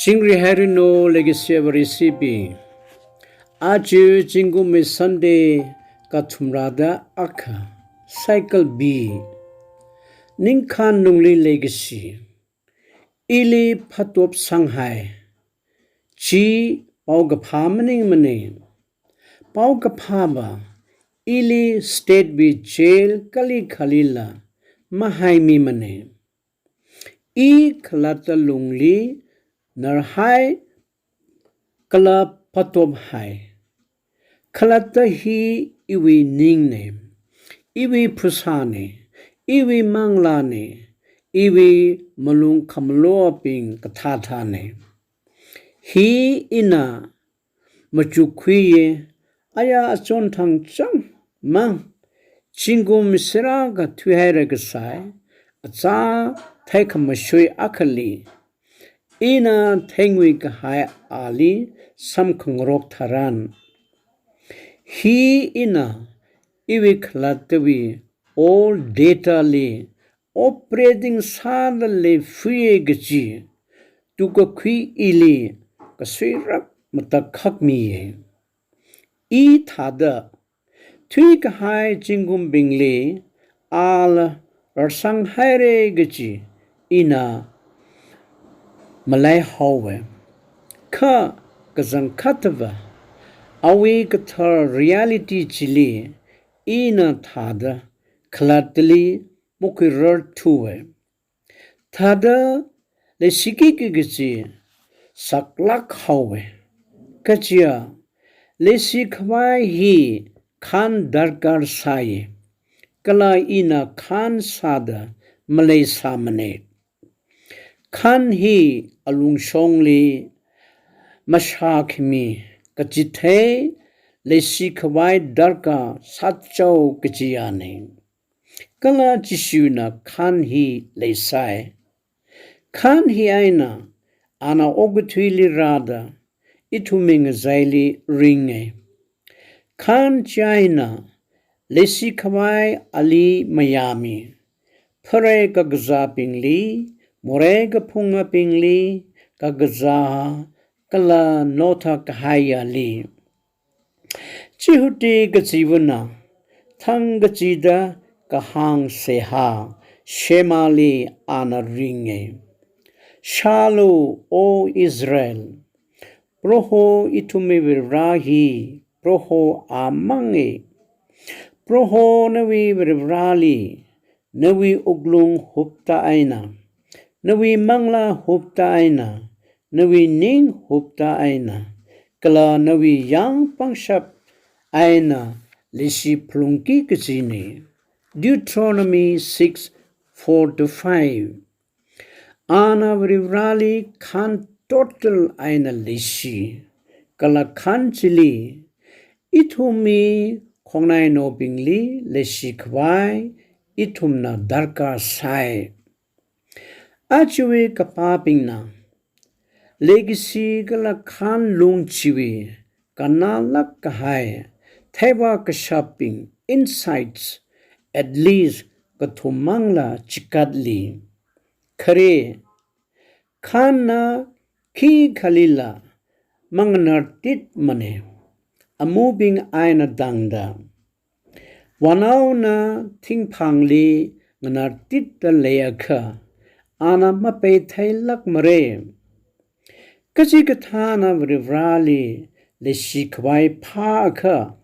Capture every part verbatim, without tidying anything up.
Chingri hairanu legacy Vareshiwui. Aja zingkumwui Sunday kathumrada akha, cycle B. Ningkhān lungli legacy. Ili phatop sanghai. Chi paokaphā maningmana. Paokaphāva ili state wui jail kali khalila mahaimimana. I khalatta lungli narhai kala phatop hai. Khalatta hi iwui ningna, iwui phasāna, iwui manglāna, iwui malung khamalobing kathāthāna. Hi ina machukkhuiya, aya achon thangchang mang, zingkum sirākha thuihaira kasai, achā theikhamashui akhali, ina theingui kahai ali samkhangarok tharan. Hi ina iwui khalattawui old data li operating sāda leiphuiya kaji, tukakhui ili kasuirak matakhak miya. I thāda, thuikahai zingkumbingli ala rarsang haira kaji ina malaihaowa. Kha kachangkhatva, awui kathar reality chili ina thāda khalattali makhuirarthuwa. Thāda leishiki kaji saklāk haowa. Kajiya, leishi khavai hi khān darkar sāya. Kala ina khān sāda maleisāmana. Khān hi alungshongli mashākhami kachithei leishi khavai darkar sāchao kajiyana. Kala Jishuna khān hi leisai. Khān hi eina ana okathuili rāda ithumwui ngachaili ringa. Khān chieina leishi khavai ali mayāmi, pharei kakazābingli, morei kaphungabingli, kakazā kala notha kahaiyali. Jihudi kachivana thang kachida kahāng seihā Shemali ana ringa. Shālu, O Israel, Proho ithumwui Varivara hi Proho amanga. Proho nawui Varivarali nawui wuklung hupta eina, nawui manglā hupta eina, nawui ning hupta eina, kala nawui yāng pangshap eina leishi phalungki kajina. Deuteronomy six, four to five. Ana Varivarali khān total eina leishi, kala khān chili ithumwui khongnainaobingli leishi khavai ithumna darkar sāi. Ajawui kapābingna, legacy kala khān lung chiwui kannālāk kahai theivā kashapbing insights at least kathum mangla chikatli. Khare, khānna khikhalila manganartitmana, amubing eina tangda. Vānaona thingphangli nganartitda leiakha, ana mapeithei lākmara. Kachikathāna Varivarali leishi khavai phāakha,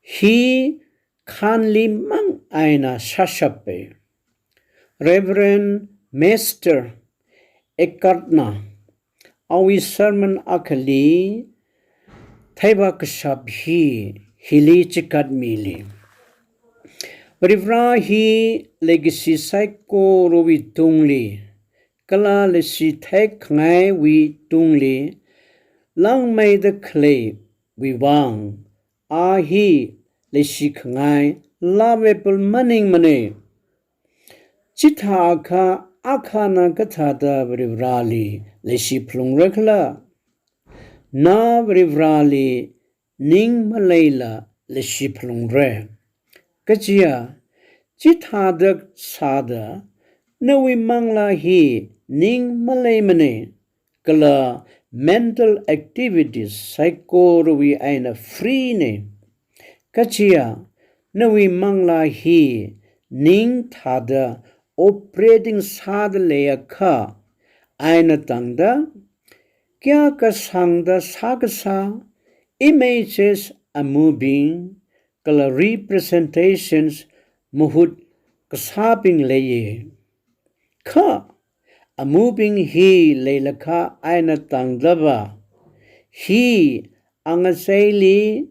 hi khānli mang eina shāshapa. Reverend Meister Eckhart na awui sermon akhali theivā kashap hi hili chikatmili. Varivara hi legacy saikorawui tungli, kala leishi theikangaiwui tungli, langmeida khaleiwui vang, a hi leishi khangai lovable maningmana. Chithākha akhana kathāda Varivarali leishi phalungra khala? Na Varivarali ning maleila leishi phalungra. Kajiya, chithāda sāda nawui manglā hi ning maleimana. kala mental activities saikorawui eina free na. Kachiya, nawui manglā hi ning thāda operating sāda leiakha, eina tangda, kayākha sangda sākasā, images amubing, kala representations mahut kasābing leiya. Kha, amubing hi leilakha eina tangdava, hi angasaili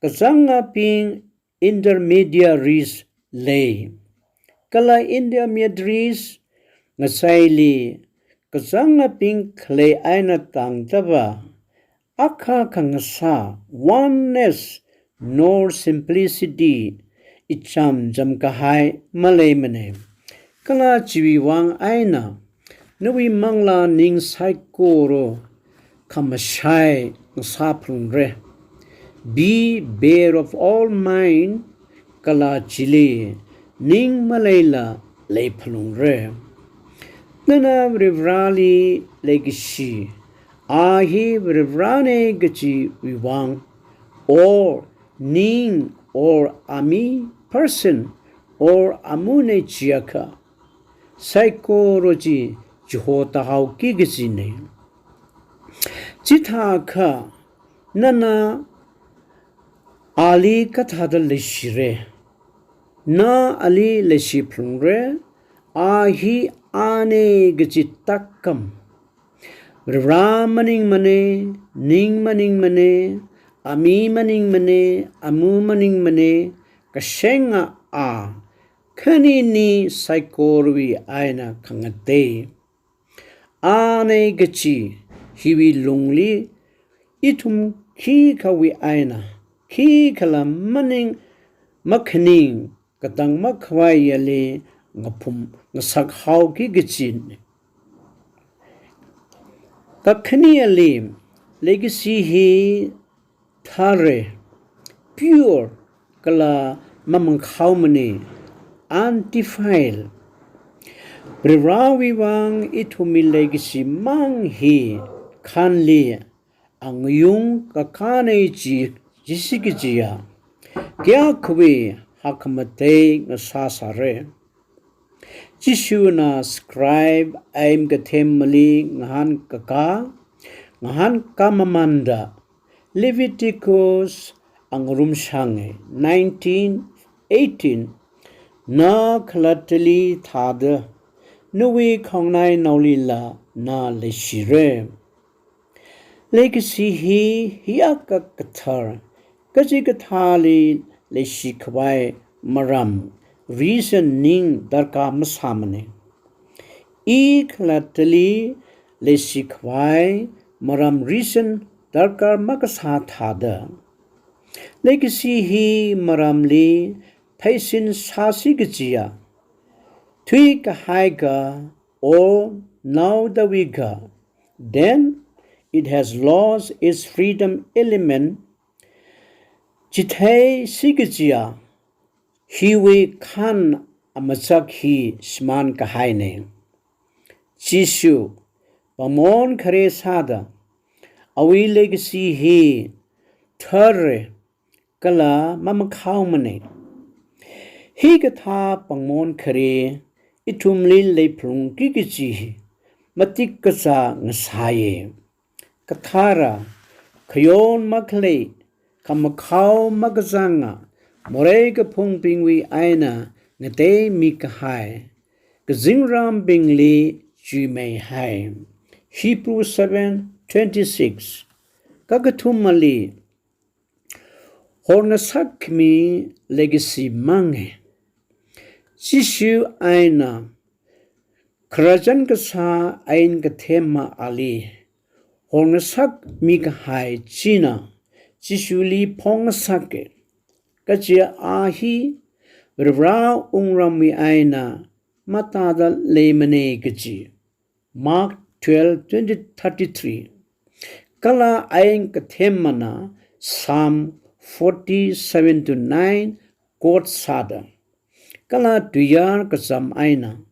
kazangabing intermediaries lei. Kala intermediaries ngasaili kazangabing khalei eina tangdava, akha khangasā, oneness, nor simplicity, icham cham kahai maleimana. Kala chiwui vang eina, nawui manglā ning saikora khamashai ngasāphalungra. Be bare of all mind, kala chili ning maleila leiphalungra. Nana Varivarali leikashi, a hi Varivarana kachiwui vang, or ning, or ami, person, or amuna chiakha, saikora chi chihotā haoki kajina. Chithākha, nana ali kathāda leishira? Na ali leishiphalungra, a hi ana kachi takkam. Varivara maningmana, ning maningmana, ami maningmana, amu maningmana, kashenga a, khanini saikorawui eina khangatei. Ana kachi hiwui lungli ithum khikhawui eina, khikhala maning makhaning katang makhavaiali ngaphum ngasak haoki kajina. Kakhaneli, leikashi hi thara, pure, kala mamakhaomana, undefiled. Varivarawui vang ithumwui leikashi mang hi khanli angayung kakāna chi, jisi kajiya, kayākhawui hakkhamatei ngasāsāra. Jishuna scribe aim kathemmali ngahānkakā, ngahānkamamanda, Leviticus angarum shānga, nineteen eighteen, na khalattali thāda, nawui khongnainaolila na leishira. Leikashi hi hiyākha kathar, kachikathāli leishikhavai maram, reason ning darkar masāmana. I khalattali leishikhavai maram, reason darkar makasā thāda, leikashi hi maramli pheisin sāsi kajiya, thuikahai kha, or naoda wui kha, then it has lost its freedom element. Chitheisi kajiya, hiwui khan amachak hi shimānkahaina. Jishu pāngmon khare sāda, awui leikashi hi thara kala mamakhaomana. Hikathā pāngmon khare ithumli leiphalungki kaji hi matik kazā ngasāya. Kathara, khayon makhalei, khamakhao makazanga, morei kaphungbingwui eina ngateimikahai, kazingrambingli chuimeihai. Hebrew seven twenty-six. Kakathumali, horngasakmi leikashi manga. Jishu eina khararchan kasā ain kathema ali horngasakmikahai china Jishuli phongngasaka. Kajiya a hi Varivara wungramwui eina matāda leimana kaji. Mark twelve twenty, thirty-three. Kala ain kathemana Psalm forty-seven to nine quote sāda, kala tuiyār kacham eina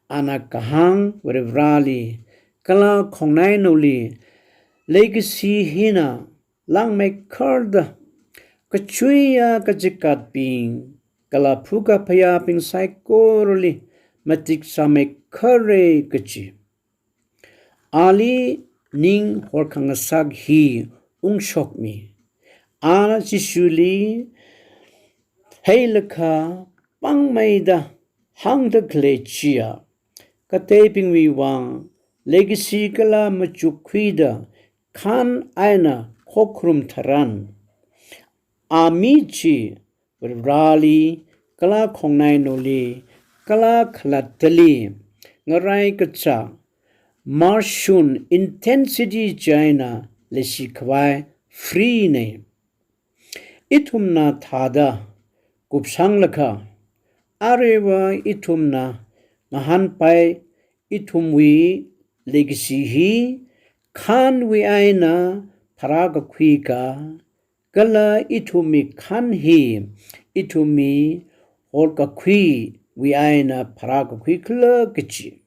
ana kahāng Varivarali kala khongnainaoli leikashi hina langmeikharda kachuiya kachikatbing kala phukaphayābing saikorali matik sāmeikhare kachi. Ali ning horkhangasak hi ungshokmi. Ana Jishuli heilakha pāngmeida hāngda khalei chiya, kateibingwui vang leikashi kala machukkhuida khan eina khokharum tharan, ami chi Varivarali kala khongnainaoli kala khalattali ngarai kachā mashun intensity china leishi khavai free ne. Ithumna thāda kupsanglakha, aruiva ithumna ngahānpai ithumwui leikashi hi khanwui eina pharākakhui ka, kala ithumwui khan hi ithumwui horkakhuiwui eina pharākakhui khala kachi.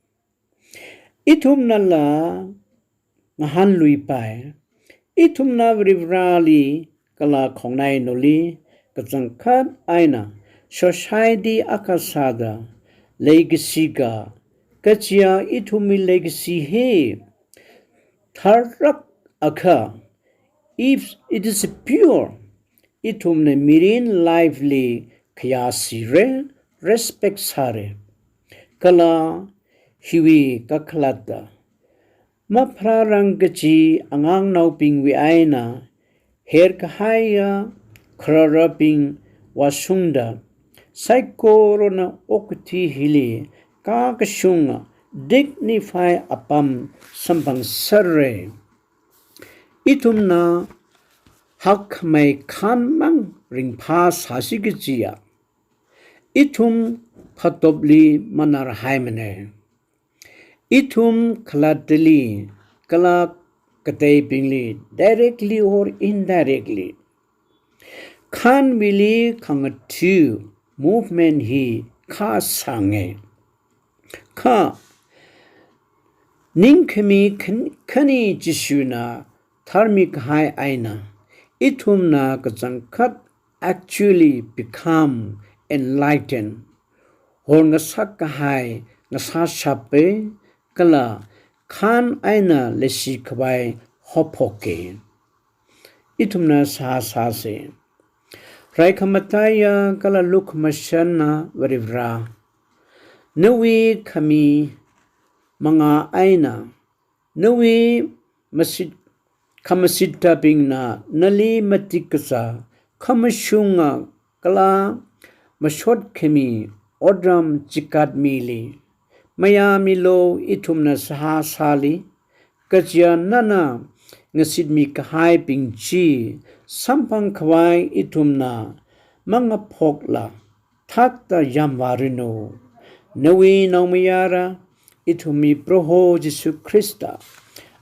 Ithumnala ngahānluipai, ithumna Varivarali kala khongnainaoli kachangkhat eina society akha sāda leikashi ka, kachiya ithumwui leikashi hi tharlāk akha, if it is pure, ithumna mirin life li khayāshire, respect sāre. Kala hiwui kakhalatta mapharārang kachi angangnaobingwui eina herkahaiya khararabing vāshungda saikorana okathui hili kakashunga dignify apam samphangserre. Ithumna hakkhamei khanmang ringphāsāsi kachiya, ithum phatopli manarhaimane. Ithum khalattali kala kateibingli directly or indirectly khanwuili khangathu movement hi kha sānge. Kha ningkhami khan-, khani Jishuna tharmi kahai eina ithumna kachangkhat actually become enlightened, horngasak kahai ngasāshape kala khan eina leishi khavai hophoke. Ithumna sāsāse. Raikhamataiya kala lukhamashanna Varivara, nawui khami mangā eina nawui mashit-, khamashitabingna nali matik kasā khamashunga kala mashotkhami otram chikatmili. Mayāmilu ithumna sāsāli, kachiya nana ngashitmi kahaibing chi samphang khavai ithumna mangaphokla thakta yamvāranu. Nawui naomayara, ithumwui Proho Jishu Khrista,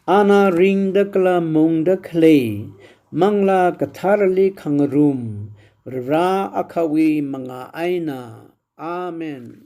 ana ringda kala mungda khalei, Manglā Katharali khangarum, Varivara akhawui mangā eina. Amen.